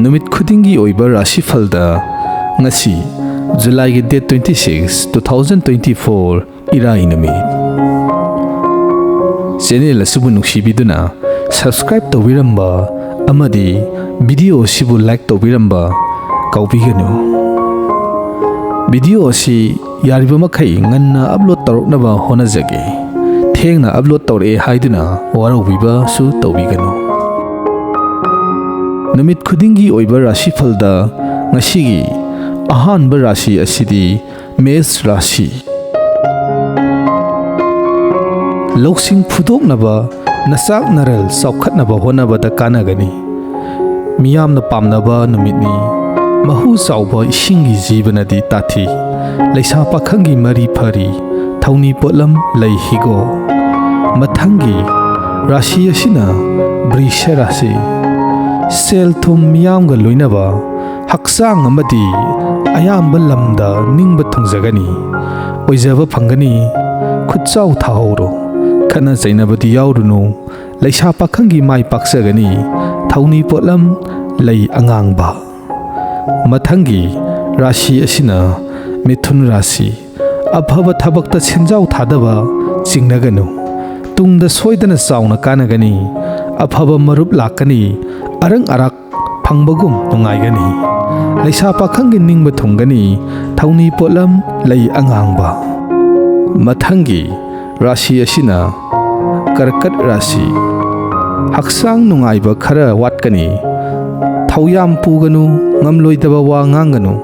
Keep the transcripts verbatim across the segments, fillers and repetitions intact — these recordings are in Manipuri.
ꯅꯨꯃꯤꯠ ꯈꯨꯗꯤꯡꯒꯤ ꯑꯣꯏꯕ ꯔꯥꯁꯤꯐꯜꯗ ꯉꯁꯤ, ꯖꯨꯂꯥꯏꯒꯤ date twenty six, two thousand twenty four, ꯏꯔꯥꯏ ꯅꯨꯃꯤꯠ꯫ Channel ꯑꯁꯤꯕꯨ ꯅꯨꯡꯁꯤꯕꯤꯗꯨꯅ subscribe ꯇꯧꯕꯤꯔꯝꯕ ꯑꯃꯗꯤ video ꯑꯁꯤꯕꯨ like ꯇꯧꯕꯤꯔꯝꯕ ꯀꯥꯎꯕꯤꯒꯅꯨ꯫ Video ꯑꯁꯤ ꯌꯥꯔꯤꯕ ꯃꯈꯩ ꯉꯟꯅ upload ꯇꯧꯔꯛꯅꯕ ꯍꯣꯠꯅꯖꯒꯦ꯫ ꯊꯦꯡꯅ upload ꯇꯧꯔꯛꯑꯦ ꯍꯥꯏꯗꯨꯅ ꯋꯥꯔꯧꯕꯤꯕꯁꯨ ꯇꯧꯕꯤꯒꯅꯨ꯫ ꯅꯨꯃꯤꯠ ꯈꯨꯗꯤꯡꯒꯤ ꯑꯣꯏꯕ ꯔꯥꯁꯤꯐꯜꯗ ꯉꯁꯤꯒꯤ ꯑꯍꯥꯟꯕ ꯔꯥꯁꯤ ꯑꯁꯤꯗꯤ ꯃꯦꯁ ꯔꯥꯁꯤ꯫ ꯂꯧꯁꯤꯡ ꯐꯨꯗꯣꯛꯅꯕ, ꯅꯆꯥꯛ ꯅꯔꯜ ꯆꯥꯎꯈꯠꯅꯕ ꯍꯣꯠꯅꯕꯗ ꯀꯥꯟꯅꯒꯅꯤ꯫ ꯃꯤꯌꯥꯝꯅ ꯄꯥꯝꯅꯕ ꯅꯨꯃꯤꯠꯅꯤ꯫ ꯃꯍꯨ ꯆꯥꯎꯕ ꯏꯁꯤꯡꯒꯤ ꯖꯤꯕ ꯅꯗꯤ ꯇꯥꯊꯤ꯫ ꯂꯩꯁꯥ ꯄꯥꯈꯪꯒꯤ ꯃꯔꯤ ꯐꯔꯤ꯫ ꯊꯧꯅꯤ ꯄꯣꯠꯂꯝ ꯂꯩ ꯍꯤꯒꯣꯛ꯫ ꯃꯊꯪꯒꯤ ꯔꯥꯁꯤ ꯑꯁꯤꯅ ꯕ꯭ꯔꯤꯁ ꯔꯥꯁꯤ꯫ ꯁꯦꯜ ꯊꯨꯝ ꯃꯤꯌꯥꯝꯒ ꯂꯣꯏꯅꯕ, ꯍꯛꯆꯥꯡ ꯑꯃꯗꯤ ꯑꯌꯥꯝꯕ ꯂꯝꯗ ꯅꯤꯡꯕ ꯊꯨꯡꯖꯒꯅꯤ꯫ ꯑꯣꯏꯖꯕ ꯐꯪꯒꯅꯤ꯫ ꯈꯨꯠꯆꯥꯎ ꯊꯥꯍꯧꯔꯣ꯫ ꯈꯠꯅ ꯆꯩꯅꯕꯗꯤ ꯌꯥꯎꯔꯨꯅꯨ꯫ ꯂꯩꯁꯥ ꯄꯥꯈꯪꯒꯤ ꯃꯥꯏ ꯄꯥꯛꯆꯒꯅꯤ꯫ ꯊꯧꯅꯤ ꯄꯣꯠꯂꯝ ꯂꯩ ꯑꯉꯥꯡꯕ꯫ ꯃꯊꯪꯒꯤ ꯔꯥꯁꯤ ꯑꯁꯤꯅ ꯃꯤꯊꯨꯟ ꯔꯥꯁꯤ꯫ ꯑꯐꯕ ꯊꯕꯛꯇ ꯁꯦꯟꯖꯥꯎ ꯊꯥꯗꯕ ꯆꯤꯡꯅꯒꯅꯨ꯫ ꯇꯨꯡꯗ ꯁꯣꯏꯗꯅ ꯆꯥꯎꯅ ꯀꯥꯟꯅꯒꯅꯤ꯫ ꯑꯐꯕ ꯃꯔꯨꯞ ꯂꯥꯛꯀꯅꯤ꯫ ꯑꯔꯪ ꯑꯔꯥꯛ ꯐꯪꯕꯒꯨꯝ ꯅꯨꯡꯉꯥꯏꯒꯅꯤ꯫ ꯂꯩꯁꯥ ꯄꯥꯈꯪꯒꯤ ꯅꯤꯡꯕ ꯊꯨꯡꯒꯅꯤ꯫ ꯊꯧꯅꯤ ꯄꯣꯠꯂꯝ ꯂꯩ ꯑꯉꯥꯡꯕ꯫ ꯃꯊꯪꯒꯤ ꯔꯥꯁꯤ ꯑꯁꯤꯅ ꯀꯔꯀꯠ ꯔꯥꯁꯤ꯫ ꯍꯛꯆꯥꯡ ꯅꯨꯡꯉꯥꯏꯕ ꯈꯔ ꯋꯥꯠꯀꯅꯤ꯫ ꯊꯧꯌꯥꯝ ꯄꯨꯒꯅꯨ, ꯉꯝꯂꯣꯏꯗꯕ ꯋꯥ ꯉꯥꯡꯒꯅꯨ꯫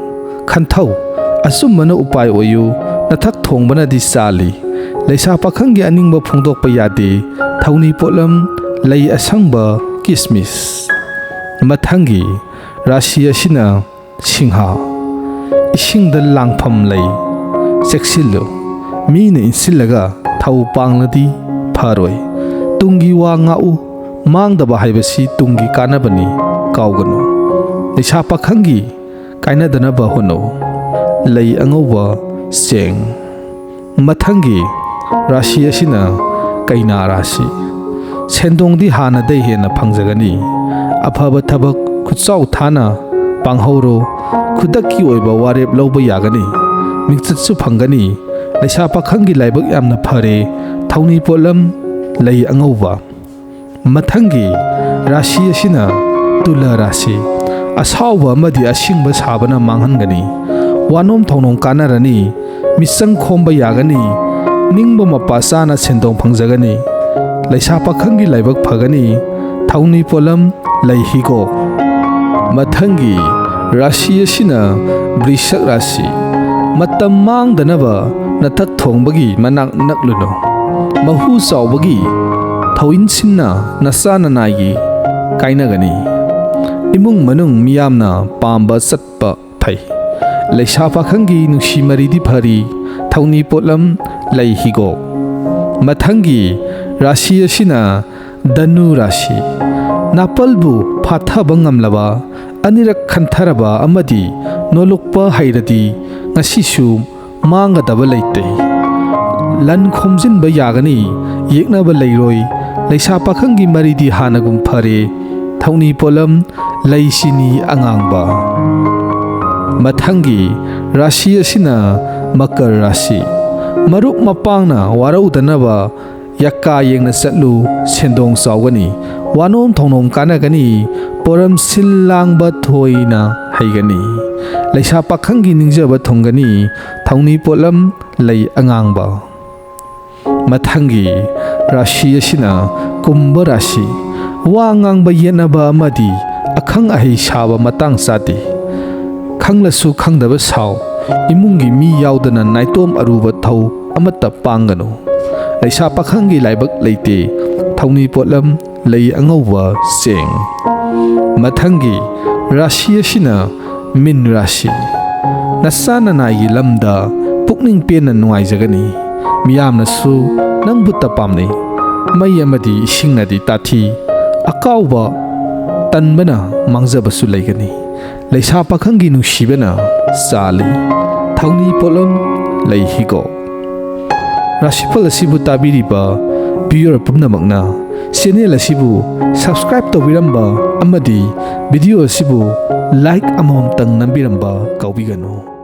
ꯈꯟꯊꯧ, ꯑꯆꯨꯝꯕꯅ ꯎꯄꯥꯏ ꯑꯣꯏꯌꯨ, ꯅꯊꯛ ꯊꯣꯡꯕꯅꯗꯤ ꯆꯥꯜꯂꯤ꯫ ꯂꯩꯁꯥ ꯄꯥꯈꯪꯒꯤ ꯑꯅꯤꯡꯕ ꯐꯣꯡꯗꯣꯛꯄ ꯌꯥꯗꯦ꯫ ꯊꯧꯅꯤ ꯄꯣꯠꯂꯝ ꯂꯩ ꯑꯁꯪꯕ ꯀꯤꯁꯃꯤꯁ꯫ ꯃꯊꯪꯒꯤ ꯔꯥꯁꯤ ꯑꯁꯤꯅ ꯁꯤꯡꯍ꯫ ꯏꯁꯤꯡꯗ ꯂꯥꯡꯐꯝ ꯂꯩ꯫ ꯆꯦꯛꯁꯤꯜꯂꯨ꯫ ꯃꯤꯅ ꯏꯟꯁꯤꯜꯂꯒ ꯊꯧ ꯄꯥꯡꯂꯗꯤ ꯐꯔꯣꯏ꯫ ꯇꯨꯡꯒꯤ ꯋꯥ ꯉꯥꯛꯎ꯫ ꯃꯥꯡꯗꯕ ꯍꯥꯏꯕꯁꯤ ꯇꯨꯡꯒꯤ ꯀꯥꯟꯅꯕꯅꯤ꯫ ꯀꯥꯎꯒꯅꯨ꯫ ꯂꯩꯁꯥ ꯄꯥꯈꯪꯒꯤ ꯀꯥꯏꯅꯗꯅꯕ ꯍꯣꯠꯅꯧ꯫ ꯂꯩ ꯑꯉꯧꯕ ꯆꯦꯡ꯫ ꯃꯊꯪꯒꯤ ꯔꯥꯁꯤ ꯑꯁꯤꯅ ꯀꯩꯅꯥ ꯔꯥꯁꯤ꯫ ꯁꯦꯟꯗꯣꯡꯗꯤ ꯍꯥꯟꯅꯗꯩ ꯍꯦꯟꯅ ꯐꯪꯖꯒꯅꯤ꯫ ꯑꯐꯕ ꯊꯕꯛ ꯈꯨꯠꯆꯥꯎ ꯊꯥꯅ ꯄꯥꯡꯍꯧꯔꯣ꯫ ꯈꯨꯗꯛꯀꯤ ꯑꯣꯏꯕ ꯋꯥꯔꯦꯞ ꯂꯧꯕ ꯌꯥꯒꯅꯤ꯫ ꯃꯤꯡꯆꯠꯁꯨ ꯐꯪꯒꯅꯤ꯫ ꯂꯩꯁꯥ ꯄꯥꯈꯪꯒꯤ ꯂꯥꯏꯕꯛ ꯌꯥꯝꯅ ꯐꯔꯦ꯫ ꯊꯧꯅꯤ ꯄꯣꯠꯂꯝ ꯂꯩ ꯑꯉꯧꯕ꯫ ꯃꯊꯪꯒꯤ ꯔꯥꯁꯤ ꯑꯁꯤꯅ ꯇꯨꯂꯥ ꯔꯥꯁꯤ꯫ ꯑꯁꯥꯎꯕ ꯑꯃꯗꯤ ꯑꯁꯤꯡꯕ ꯁꯥꯕꯅ ꯃꯥꯡꯍꯟꯒꯅꯤ꯫ ꯋꯥꯅꯣꯝ ꯊꯧꯅꯣꯝ ꯀꯥꯟꯅꯔꯅꯤ꯫ ꯃꯤꯆꯪ ꯈꯣꯝꯕ ꯌꯥꯒꯅꯤ꯫ ꯅꯤꯡꯕ ꯃꯄꯥ ꯆꯥꯅ ꯁꯦꯟꯗꯣꯡ ꯐꯪꯖꯒꯅꯤ꯫ ꯂꯩꯁꯥ ꯄꯥꯈꯪꯒꯤ ꯂꯥꯏꯕꯛ ꯐꯒꯅꯤ꯫ ꯊꯧꯅꯤ ꯄꯣꯠꯂꯝ ꯂꯩ ꯍꯤꯒꯣꯛ꯫ ꯃꯊꯪꯒꯤ ꯔꯥꯁꯤ ꯑꯁꯤꯅ ꯕ꯭ꯔꯤꯁꯛ ꯔꯥꯁꯤ꯫ ꯃꯇꯝ ꯃꯥꯡꯗꯅꯕ ꯅꯊꯛ ꯊꯣꯡꯕꯒꯤ ꯃꯅꯥꯛ ꯅꯛꯂꯨꯅꯨ꯫ ꯃꯍꯨ ꯆꯥꯎꯕꯒꯤ ꯊꯧꯏꯟꯁꯤꯟꯅ ꯅꯆꯥ ꯅꯅꯥꯏꯒꯤ ꯀꯥꯏꯅꯒꯅꯤ꯫ ꯏꯃꯨꯡ ꯃꯅꯨꯡ ꯃꯤꯌꯥꯝꯅ ꯄꯥꯝꯕ ꯆꯠꯄ ꯐꯩ꯫ ꯂꯩꯁꯥ ꯄꯥꯈꯪꯒꯤ ꯅꯨꯡꯁꯤ ꯃꯔꯤꯗꯤ ꯐꯔꯤ꯫ ꯊꯧꯅꯤ ꯄꯣꯠꯂꯝ ꯂꯩ ꯍꯤꯒꯣꯛ꯫ ꯃꯊꯪꯒꯤ ꯔꯥꯁꯤ ꯑꯁꯤꯅ ꯙꯅꯨ ꯔꯥꯁꯤ꯫ ꯅꯥꯄꯜꯕꯨ ꯐꯥꯊꯕ ꯉꯝꯂꯕ, ꯑꯅꯤꯔꯛ ꯈꯟꯊꯔꯕ ꯑꯃꯗꯤ ꯅꯣꯂꯨꯛꯄ ꯍꯩꯔꯗꯤ ꯉꯁꯤꯁꯨ ꯃꯥꯡꯒꯗꯕ ꯂꯩꯇꯦ꯫ ꯂꯟ ꯈꯣꯝꯖꯤꯟꯕ ꯌꯥꯒꯅꯤ, ꯌꯦꯛꯅꯕ ꯂꯩꯔꯣꯏ꯫ ꯂꯩꯁꯥ ꯄꯥꯈꯪꯒꯤ ꯃꯔꯤꯗꯤ ꯍꯥꯟꯅꯒꯨꯝ ꯐꯔꯦ꯫ ꯊꯧꯅꯤ ꯄꯣꯠꯂꯝ ꯂꯩ ꯆꯤꯅꯤ ꯑꯉꯥꯡꯕ꯫ ꯃꯊꯪꯒꯤ ꯔꯥꯁꯤ ꯑꯁꯤꯅ ꯃꯀꯔ ꯔꯥꯁꯤ꯫ ꯃꯔꯨꯞ ꯃꯄꯥꯡꯅ ꯋꯥꯔꯧꯗꯅꯕ ꯌꯥꯀꯥ ꯌꯦꯡꯅ ꯆꯠꯂꯨ, ꯁꯦꯟꯗꯣꯡ ꯆꯥꯎꯒꯅꯤ, ꯋꯥꯅꯣꯝ ꯊꯧꯅꯣꯝ ꯀꯥꯟꯅꯒꯅꯤ, ꯄꯣꯔꯝ ꯁꯤꯜ ꯂꯥꯡꯕ ꯊꯣꯏꯅ ꯍꯩꯒꯅꯤ꯫ ꯂꯩꯁꯥ ꯄꯥꯈꯪꯒꯤ ꯅꯤꯡꯖꯕ ꯊꯨꯡꯒꯅꯤ, ꯊꯧꯅꯤ ꯄꯣꯠꯂꯝ ꯂꯩ ꯑꯉꯥꯡꯕ꯫ ꯃꯊꯪꯒꯤ ꯔꯥꯁꯤ ꯑꯁꯤꯅ ꯀꯨꯝꯚ ꯔꯥꯁꯤ꯫ ꯋꯥ ꯉꯥꯡꯕ ꯌꯦꯠꯅꯕ ꯑꯃꯗꯤ ꯑꯈꯪ ꯑꯍꯩ ꯁꯥꯕ ꯃꯇꯥꯡ ꯆꯥꯗꯦ꯫ ꯈꯪꯂꯁꯨ ꯈꯪꯗꯕ ꯁꯥꯎ, ꯏꯃꯨꯡꯒꯤ ꯃꯤ ꯌꯥꯎꯗꯅ ꯅꯥꯏꯇꯣꯝ ꯑꯔꯨꯕ ꯊꯧ ꯑꯃꯠꯇ ꯄꯥꯡꯒꯅꯨ꯫ ꯂꯩꯁꯥ ꯄꯥꯈꯪꯒꯤ ꯂꯥꯏꯕꯛ ꯂꯩꯇꯦ, ꯊꯧꯅꯤ ꯄꯣꯠꯂꯝ ꯂꯩ ꯑꯉꯧꯕ ꯆꯦꯡ꯫ ꯃꯊꯪꯒꯤ ꯔꯥꯁꯤ ꯑꯁꯤꯅ ꯃꯤꯟ ꯔꯥꯁꯤ꯫ ꯅꯆꯥ ꯅꯅꯥꯏꯒꯤ ꯂꯝꯗ ꯄꯨꯛꯅꯤꯡ ꯄꯦꯟꯅ ꯅꯨꯡꯉꯥꯏꯖꯒꯅꯤ꯫ ꯃꯤꯌꯥꯝꯅꯁꯨ ꯅꯪꯕꯨꯇ ꯄꯥꯝꯅꯩ꯫ ꯃꯩ ꯑꯃꯗꯤ ꯏꯁꯤꯡꯅꯗꯤ ꯇꯥꯊꯤ꯫ ꯑꯀꯥꯎꯕ ꯇꯟꯕꯅ ꯃꯥꯡꯖꯕꯁꯨ ꯂꯩꯒꯅꯤ꯫ ꯂꯩꯁꯥ ꯄꯥꯈꯪꯒꯤ ꯅꯨꯡꯁꯤꯕꯅ ꯆꯥꯜꯂꯤ꯫ ꯊꯧꯅꯤ ꯄꯣꯠꯂꯝ ꯂꯩ ꯍꯤꯒꯣꯛ꯫ ꯔꯥꯁꯤꯐꯜ ꯑꯁꯤꯕꯨ ꯇꯥꯕꯤꯔꯤꯕ viewer ꯄꯨꯝꯅꯃꯛꯅ channel ꯑꯁꯤꯕꯨ subscribe ꯇꯧꯕꯤꯔꯝꯕ ꯑꯃꯗꯤ ꯚꯤꯗꯤꯑꯣ ꯑꯁꯤꯕꯨ ꯂꯥꯏꯛ ꯑꯃꯃꯝꯇꯪ ꯅꯝꯕꯤꯔꯝꯕ ꯀꯥꯎꯕꯤꯒꯅꯨ꯫